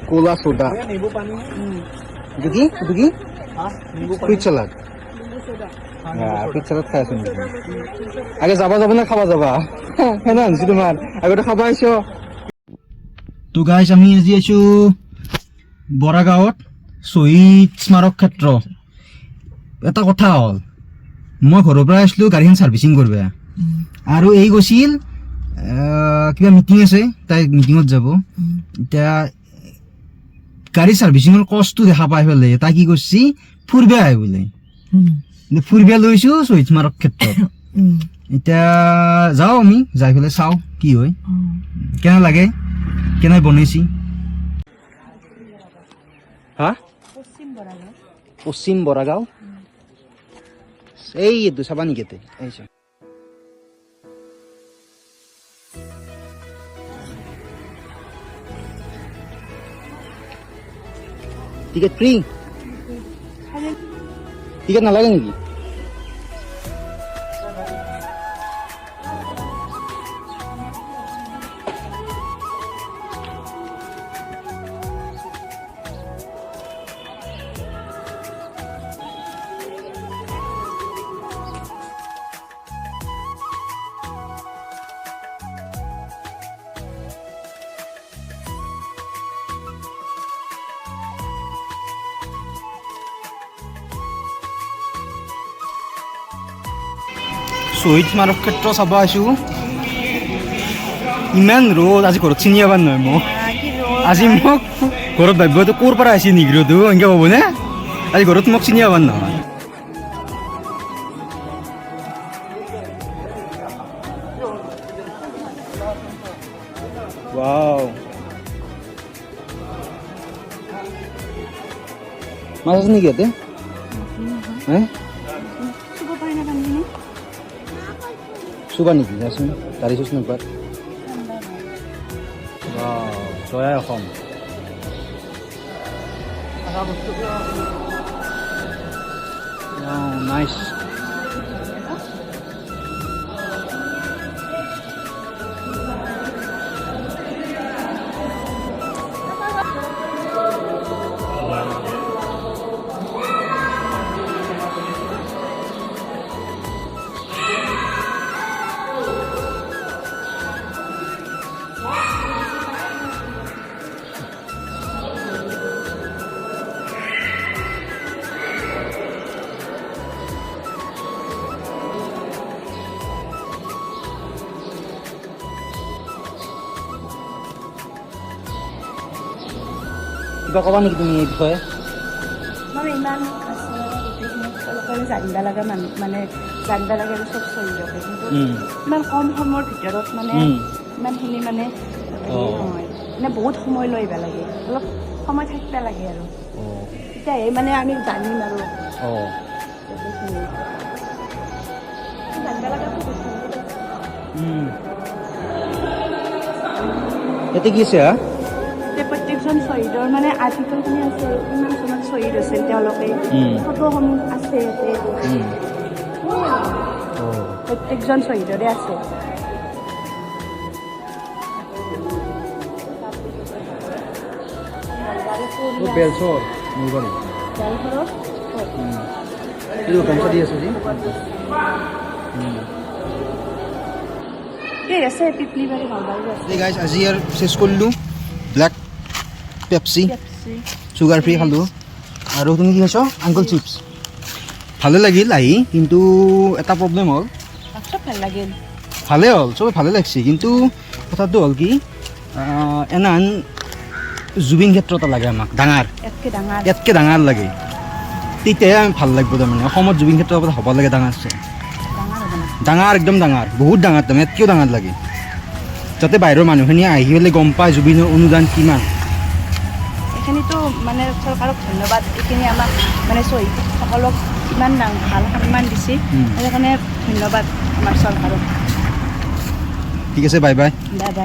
কোলা সোডা। এইটো কি? এইটো কি? Fruit salad. ফ্ৰুইট চালাড খাই আছো নেকি? আগে যাবা যাব নে খাবা যাবা? সেনে আনিছো তোমাৰ আগতে খাবা আহিছ। তো গাইজ, আমি আজি আছো বৰাগাঁৱত শ্বহীদ স্মাৰক ক্ষেত্ৰ। এটা কথা হ'ল, মই ঘৰৰ পৰা আহিছিলোঁ গাড়ীখন ছাৰ্ভিচিং কৰিব আৰু এই গৈছিল, কিবা মিটিং আছে, তাই মিটিঙত যাব। এতিয়া গাড়ী ছাৰ্ভিচিঙৰ কষ্টটো দেখা পাই পেলাই তাই কি কৰিছি, ফুৰবে আহে বোলে। ফুৰবে লৈছো শ্বহীদ স্মাৰক ক্ষেত্ৰত। এতিয়া যাওঁ আমি, যাই পেলাই চাওঁ কি হয়, কেনে লাগে, কেনে বনাইছি। হা, পশ্চিম বৰাগাঁও। এই এইটো চাবা নেকি ইয়াতে? এই চা। টিকেট ফ্ৰী, টিকেট নালাগে নেকি? শ্বহীদ স্মাৰক ক্ষেত্ৰ চাব আহিছোঁ। ইমান ৰ'দ আজি, ঘৰত চিনি পাবা নহয় মোক। আজি মোক ঘৰত ভাবিব, এইটো ক'ৰ পৰা আহিছে নিগ্ৰটো, এনেকৈ ভাবনে? আজি ঘৰত মোক চিনি পাবা নহয়। ৱাও, মাছ আছে নেকি ইয়াতে? হে? চুব পাৰি না পানীখিনি? চুবা নেকি? যাচোন, দাঁড়িছোচোন একবাৰ। জয় অসম। নাইচ। কিবা ক'বা নেকি তুমি এই বিষয়ে? মানে ইমান আছে গোটেইখিনি, সকলোকে জানিব লগা মানুহ, মানে জানিব লাগে আৰু চব শ্বহীদকে, কিন্তু ইমান কম সময়ৰ ভিতৰত মানে ইমানখিনি মানে হেৰি নহয়, মানে বহুত সময় লৈ আহিব লাগে, অলপ সময় থাকিব লাগে আৰু তেতিয়াহে মানে আমি জানিম আৰু গোটেইখিনি জানিব লগা বহুত। ইয়াতে কি আছে হা? এতিয়া প্ৰত্যেকজন শ্বহীদৰ মানে আৰ্টিকলখিনি আছে আৰু কিমান চনত শ্বহীদ হৈছিল তেওঁলোকে, ফটোসমূহ আছে ইয়াতে। প্ৰত্যেকজন শ্বহীদৰে আছে। বেলচৰ, নলবাৰী। এইটো গামোচা দি আছে যি। এই আছে পিপলিবাৰী, নলবাৰী আছে। এই গাইজ, আজি আৰু চেছ কৰিলোঁ। Black Pepsi, Pepsi. Sugar free খালোঁ। আৰু তুমি কি খাইছ? Uncle chips. ভালে লাগিল আহি, কিন্তু এটা প্ৰব্লেম হ'ল। চব ভাল লাগিল। ভালে হ'ল, চবে ভালে লাগছে, কিন্তু কথাটো হ'ল কি, এনাহান জুবিন ক্ষেত্ৰ এটা লাগে আমাক ডাঙৰ। ইয়াতকৈ ডাঙৰ। ইয়াতকৈ ডাঙৰ লাগে, তেতিয়াহে আমি ভাল লাগিব। তাৰমানে অসমত জুবিন ক্ষেত্ৰ এটা হ'ব লাগে ডাঙৰ চাই। ডাঙৰ হ'ব না? ডাঙৰ, একদম ডাঙৰ, বহুত ডাঙৰ, তাৰমানে ইয়াতকৈও ডাঙৰ লাগে, যাতে বাহিৰৰ মানুহখিনি আহি পেলাই গম পায় জুবিনৰ অনুদান কিমান। এইখিনিতো মানে চৰকাৰক ধন্যবাদ, এইখিনি আমাক মানে শ্বহীদসকলক ইমান ভাল সন্মান দিছে। সেইকাৰণে ধন্যবাদ আমাৰ চৰকাৰক। ঠিক আছে, বাই বাই। Bye bye.